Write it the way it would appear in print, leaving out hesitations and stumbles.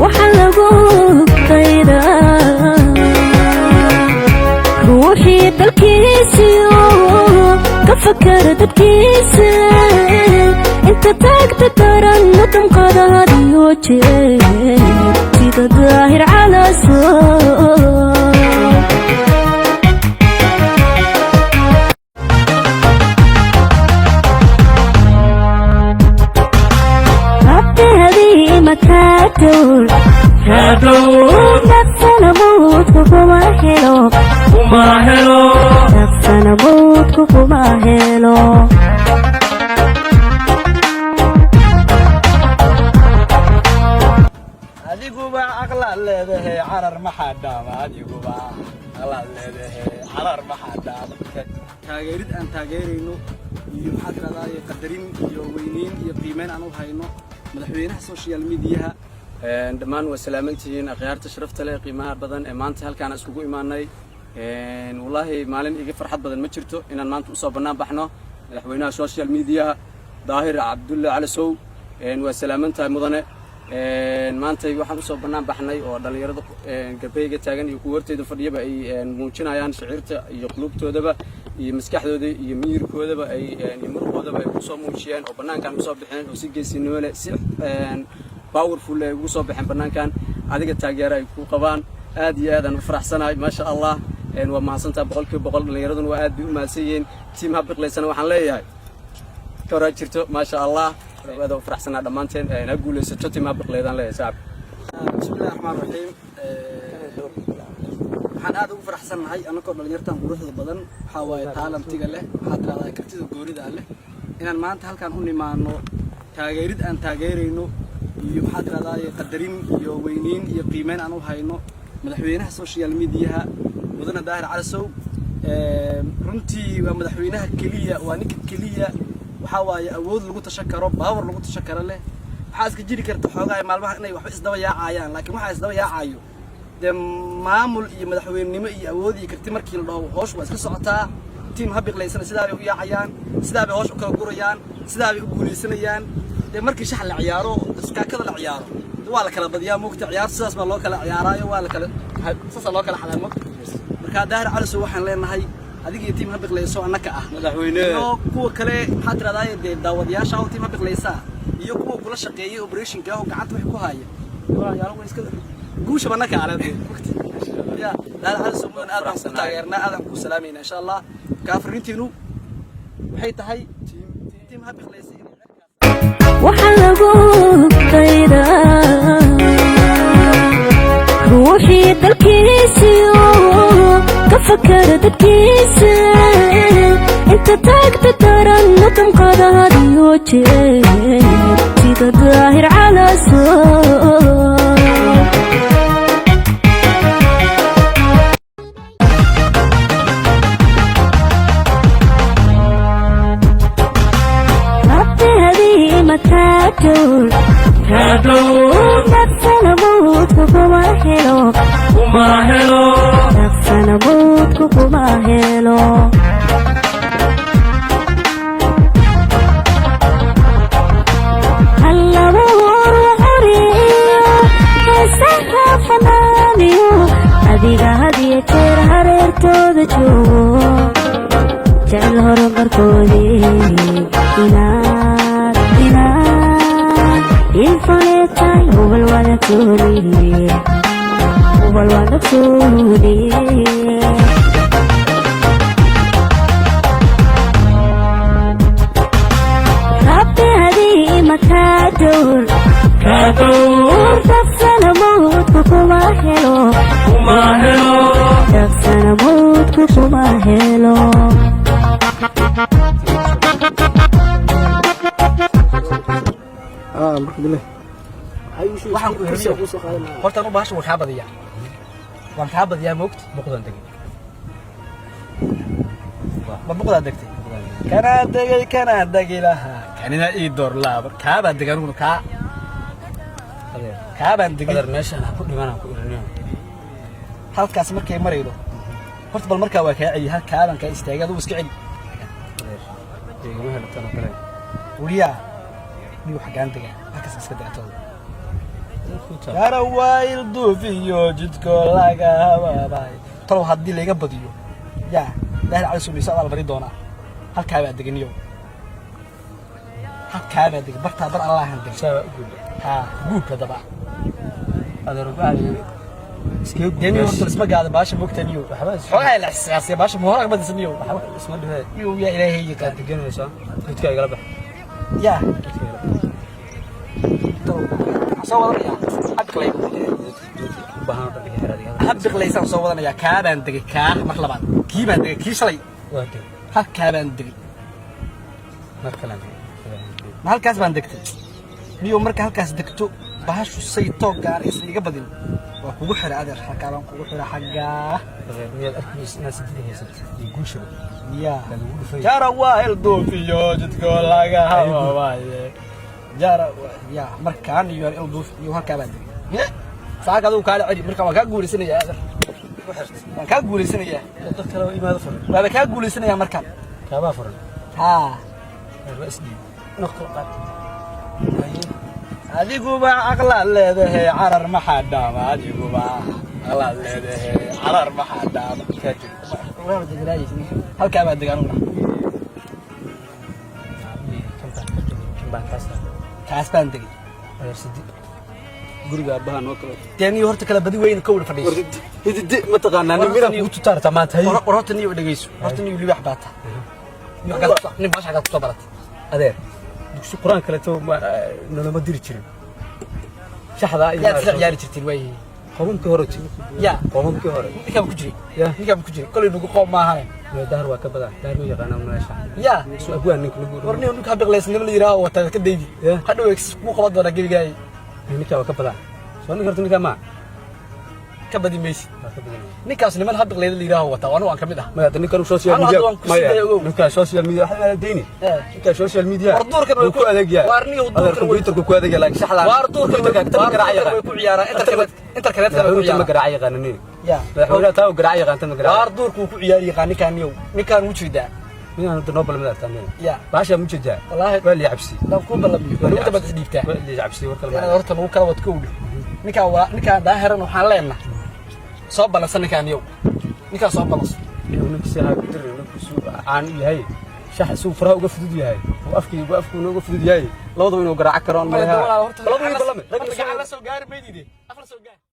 Waxa lagu daydaa ruuxii dalkiisiyo ka fakara dadkiisa, inta taagta daran mudamqada hadiyo jeer, sida Daahir Calasow. Rabbi hadii makaadowr nafsana mawdku kuma helo, nafsana mawdku kuma helo. Adiguba aqlaad leedahay, carar maxaa dhaama? Adiguba aqlaad leedahay, carar maxaa dhaama? Taageerid aan taageerayno iyo, maxaa tirahdaa, qadarin iyo weyneyn iyo qiimeyn aan u hayno madaxweynaha social mediaha. Dhammaan waa salaamantihiin akhyaarta sharafta leh, qiimaha badan ee maanta halkaan iskugu imaanay. Wallaahi maalin iga farxad badan ma jirto inaan maanta usoo bannaan baxno madaxweynaha social mediaha, Daahir Cabdulle Calasow. Waa salaaman tahay, mudane. Maantay waxaan usoo bannaan baxnay oo dhallinyarada garbeyga taagan iyo kuwa horteyda fadhiyaba ay muujinayaan shiciirta iyo qulubtoodaba iyo maskaxdooda iyo miyirkoodaba ay iyo muruqoodaba ay kusoo muujiyeen oo bannaankan usoo baxeen oo si geesinimo leh, si powerful ay ugu soo baxeen bannaankan. Adiga taageero ay ku qabaan, aad iyo aad aan u faraxsanahay. Maasha Allah, waa mahadsantaha 100%. Dhallinyaraduna waa aad bay u mahadsan yihiin. Team Habiqlaysana waxaan leeyahay ka horaa jirto. Maasha Allah, aad u faraxsanaa dhammaanteen. Ha guulaysato team Habiqleydaan leeyahay, saaxib. Bismillahi raxmaan raxiim. Waxaan aad ugu faraxsannahay annagoo dhalinyartan quruxda badan, waxaa waaye talentiga leh, waxaa tirahdaa kartida goonida leh, inaan maanta halkaan u nimaano taageerid aan taageerayno iyo, maxaa tirahdaa, qadarin iyo weyneyn iyo qiimeyn aan u hayno madaxweynaha social mediaha, mudane Daahir Calasow. Runtii waa madaxweynaha keliya, waa ninka keliya, waxaa waaye awood lagu tashan karo, power lagu tashan karo leh. Waxaa iska jiri karta xoogaa maalmaha inay waxba isdaba yaacayaan, laakiin waxaa isdaba yaacayo dee maamul iyo madaxweynenimo iyo awood iyo karti. Markii la dhaho hoosh waa iska socotaa. Team Habiqlaysana sidaa bay u yaacayaan, sidaa bay hoosh u kala gurayaan, sidaa bay u guulaysanayaan. Dee markii shax la ciyaaro, iskaakada la ciyaaro, dee waa la kala badiyaa, moogta? Ciyaarta sidaas baa loo kala ciyaaraayo, waa la kala saasaa loo kala xadaa, moogta? Marka Daahir Calasow waxaan leenahay, adiga iyo team Habiqlayso annaka ah Madaxweyne. iyo kuwa kale, maxaa tirahdaa, dee daawadayaasha oo team Habiqlaysaa iyo kuwa kula shaqeeyay operationka oo gacanta wax ku haya, walaalayaal, way iska guushaba annaka ale dee waqti ya Daahir Calasow mudan aad baan ku taageernaa, aad baan ku salaamayna insha Allah. Kaafiriintiinu waxay tahay team Habiqlaysa inay cirkaas Waxa lagu daydaa ruuxii dalkiisiyo ka fakara dadkiisa, inta taagta daran mudamqada hadiyo jeer, sida Daahir Calasow. Rabbi hadii makaadowr nafsana mawdku kuma helo, nafsana mawdku kuma helo. Halabuur xoriyo heesaha fanaaniyo, adiga hadiyo jeer hareertooda joogo, jecel horumarkoodii inaad infaneetay, hubal waana tooniye, hubal waana tooniye. Rabbi hadii makaadowr nafsana mawdku kuma helo, nafsana mawdku kuma helo. Waxaan ku heliyo horta anu bahasha waan kaa badiyaa, waan kaa badiyaa, moogta? Boqdaan degay. Ma buqdaa degtay? Kanaa degay, kanaa degi lahaa, kanina ii door laaba. Kaabaan degay aniguna, kaa kaabaan degay. Qadar meeshaan ha ku dhimanaan ku irinayo. Halkaas markay maraydo horta bal markaa waa kaa celi, hal kaabaan kaa istaagay, adugu iska celi. Igama helo tan oo kale. Weliyaa nigu xaggaan degaa? Halkaas iska degatooda. Taal. Garawayl duufiyo jidkoo laga habaabay. Talow haddii layga badiyo, yaa Daahir Cali Sumayso adaa la bari doonaa. Halkaa baa deganiyow, halkaa baa degan, bartaa bar Allahan degan. Saa u guud. Haa, guub haddaba. Adeer, waxaa yiri iskaga guud. Dee niyo, horta isma gaada baasha mogta niyo. Waxba Xoogaa la xisaasiya baasha ma hore badisa niyo. Waxba isma dhibee. Niyo, yaa Ilaahay yaqaan. Waad deganaysaa, jidka igala bax. Yaa Jidka igala bax. Talow waxaan soo wadanayaa habiqlay. U baahan oo dhan iga xir adiga. Habiqlaysaan soo wadanayaa. Kaa baan degay, kaa mar labaad kii baan degay, kii shalay. Waa deg. Halkaa baan degay. Mar kale aan degay. Ma halkaas baan degtay niyo? Marka halkaas degto bahashu say tooggaan aysan iga badin, waa kugu xira adeer, halkaa baan kugu xira xaggaa. Adeer, miyaad arkaysa inaad sidida haysat iyo guushaba? Yaa Lagugu dhufay. Jara waa hel duufiyo jidkoo laga hababaaye jara ya markaan iyo il duuf iyo halkaa baan degay. Saaka adigu kaala celi, markaan waan kaa guulaysanayaa adeer, waan kaa guulaysanayaa. Dad kale oo imaado furan. Waaba kaa guulaysanayaa markaan. Kaabaa furan. Haa. Adeer, waa isdhiib. Noqo qaad. Adiguba aqlaad leedahay, carar maxaa dhaama? Adiguba aqlaad leedahay, carar maxaa dhaama? Halkaa baa degan anuguna. Kan baan ka tegay, kan baan kaas. Kaas baan degay. Adeer, sidi Guriga aabbaha noo kala. Dee niyo, horta kala badi weyn ka wada fadhiiso. Hidide ma taqaanaa nin mira kugu tutaarta maanta hay. War horta niyo dhegeyso, horta niyo libaax baa tahay. Niyo nin baasha xaggaad kusoo baratay? Adeer, dugsi qur-aan kaleeto noloma diri jirin shaxdaa iyo Yaad isla ciyaari jirteen waayihi? Qomamkii hore. Ya. Qomamkii hore. Ninkaaba ku jiray. Ya. Ninkaaba ku jiray, kolay nagu qoom maahane. Dahar waa ka badan, dahar ma yaqaana meesha. Ya. Su abwaan ninka lagu. War niyo, ninka habiqlaysnimo la yidhaaho wataa ka daydi. Ya. Hadhow ex kuu qaban doonaa gebigaay. Ninka waa ka badan, soo ninka horta ninka ma Ka badi maysid. Waa ka badan. Ninkaas niman habiqlayda la yidhaaho wataa, anigu aan ka mid ah. Maya, ninkan social Anu media. hadda waan ku sii daya, ogow. Ninka social media waxa la deyni. Ninka social media War duurkan way wuu ku adeeg yahay. Waar niyo, duurkan Adeer, computerku ku adeeg yahay, laakiin shaxda Waar duurkan computerka waar ma garaac duurkan yaqaan. way ku ciyaaraan internet, internetka way ku Madaxweynuhu ma ciyaaraan. garaac yaqaan nin. Ya. Madaxweynaha taa garaac yaqaan, ta ma garaac. Waar duurku wuu ku ciyaari yaqaan ninkaan niyow, ninkaan wuu jeedaa. Ninaan hadda noo ballamada artaa nin. Ya. Baasha mu jeedaa. Wallaahi. Waa la cabsi. Daan kuu ballamiyo lagu dabad isdhiibtaa. Waa la cabsi, war kale. Inaad horta lagu kala wad kowdhe. Ninkaan waa ninkaan daahiran, waxaan leenahay soo ballansan ninkaan niyow, ninkaan soo ballanso. Inuu ninkiisa ahaa ku dirin, ninkiisu caan u yahay shax isuu faraha uga fudud yahay oo afkii uga afkuuna uga fudud yahay, labadaba inuu garaac karo aan malaha. Labadaba ii ballame. Gacan la soo gaari maydide, af la soo gaari.